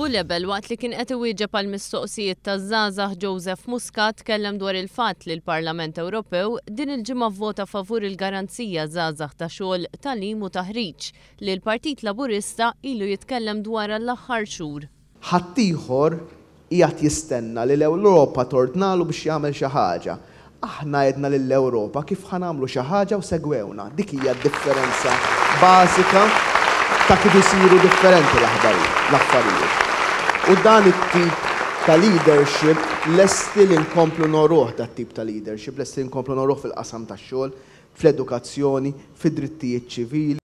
F'Bulebel waqt li kien qed iwieġeb għal mistoqsijiet taż-żgħażagħ Joseph Muscat tkellem dwar il-fatt li l-Parlament Ewropew din il-ġimgħa vvota favur il-garanzija żgħażagħ ta' xogħol, tagħlim u taħriġ li l-Partit Laburista ilu jitkellem dwarha l-aħħar xhur. Ħaddieħor qiegħed jistenna li l-Ewropa tordnalu biex jagħmel xi ħaġa. Aħna għedna lill-Ewropa kif ħa nagħmlu xi ħaġa u segwewna. Dik hija d-differenza bażika ta' kif isiru differenti l-aħbarijiet, l-affarijiet. U dan it-tip ta' leadership lesti li nkomplu noruh dat-tip ta' leadership, lesti li nkomplu noruh fil-qasam tax-xogħol, fl-edukazzjoni, fid-drittijiet ċivili.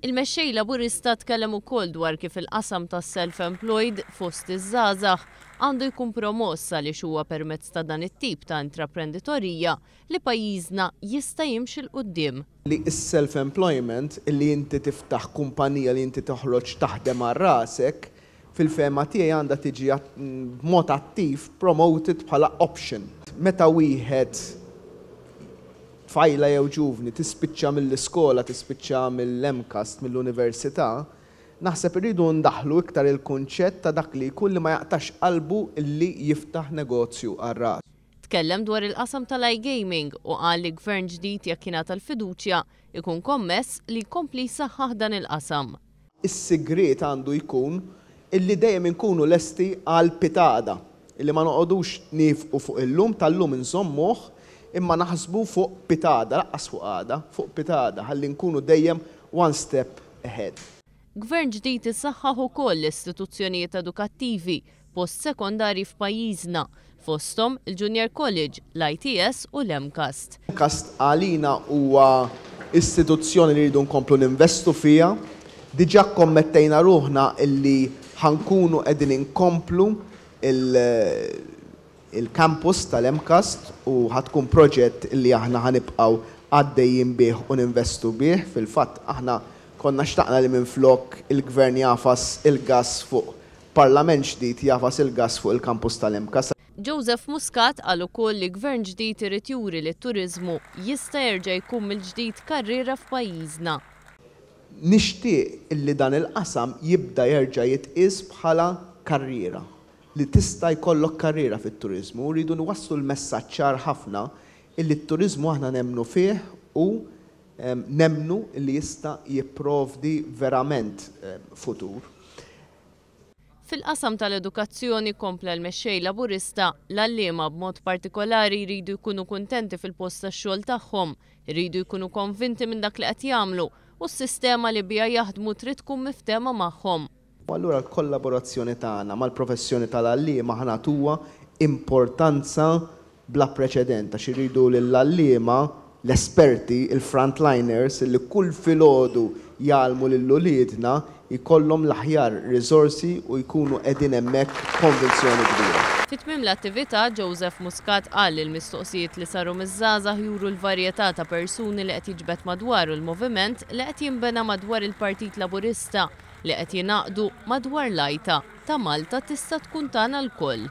Il-Mexxej Laburista tkellem ukoll dwar kif il-qasam tas-self-employed fost iż-żgħażagħ għandu jkun promoss għaliex huwa permezz ta' dan it-tip ta' intraprenditorija li pajjiżna jista' jimxi 'l quddiem. Li s-self-employment, li inti tiftaħ kumpanija li inti toħroġ taħdem għal rasek, fil-fehma tiegħi għandha tiġi b'mod attiv promoted bħala option. Meta wieħed tfajla jew ġuvni tispiċċa mill-iskola, tispiċċa mill-MCAST, mill-università, naħseb irridu ndaħħlu iktar il-kunċett ta' dak li jkun li ma jaqtax qalbu li jiftaħ negozju għal rasu. Tkellem dwar il-qasam tal-iGaming u qal li gvern ġdid jekk jingħata l-fiduċja ikun kommess li jkompli jsaħħaħ dan il-qasam. Is-sigriet għandu jkun illi dejjem inkunu lesti għal pitgħada, illi ma noqogħdux niefqu fuq illum, tal-lum inżommuh, imma naħsbu fuq pitgħada, lanqas fuq għada, fuq pitgħada, ħalli nkunu dejjem one step ahead. Gvern ġdid isaħħaħ ukoll l-istituzzjonijiet edukattivi post-sekondarji f'pajjiżna, fosthom il-Junior College, l-ITS u l-MCAST. MCAST għalina huwa istituzzjoni li rridu nkomplu ninvestu fiha. Diġà kkommettejna ruħna illi ħa nkunu qegħdin inkomplu il-campus tal-MCAST u ħa tkun proġett illi aħna ħa nibqgħu għaddejjin bih u ninvestu bih. Fil-fatt aħna konna xtaqna li minflok il-gvern jagħfas il-gas fuq Parlament ġdid jagħfas il-gas fuq il-campus tal-MCAST. Joseph Muscat qal ukoll li gvern ġdid irid juri li t-turiżmu jista' jerġa' jkun mill-ġdid karriera f'pajjiżna. Nixtieq illi dan il-qasam jibda jerġa' jitqies bħala karriera, li tista' jkollok karriera fit-turiżmu. Rridu nwasslu l-messaġġ ċar ħafna illi t-turiżmu aħna nemmnu fih u nemmnu li jista' jipprovdi verament futur. Fil-qasam tal-edukazzjoni kompla l-mexxej Laburista, l-għalliema b'mod partikolari jridu jkunu kuntenti fil-post tax-xogħol tagħhom, iridu jkunu konvinti minn dak li qed jagħmlu u s-sistema li biha jaħdmu trid tkun miftehma magħhom. U allura l-kollaborazzjoni tagħna mal-professjoni tal-għalliema ħa nagħtuha importanza bla preċedent għax irridu lill-għalliema, l-esperti, il-frontliners li kull filgħodu jgħallmu lil uliedna jkollhom l-aħjar riżorsi u jkunu qegħdin hemmhekk b'konvinzjoni kbira. Fi tmiem l-attività, Joseph Muscat qal li l-mistoqsijiet li saru miż-żgħażagħ juru l-varjetà ta' persuni li qed jiġbed madwaru l-moviment li qed jinbena madwar il-Partit Laburista li qed jingħaqdu madwar l-għajta ta' Malta tista' tkun tagħna lkoll.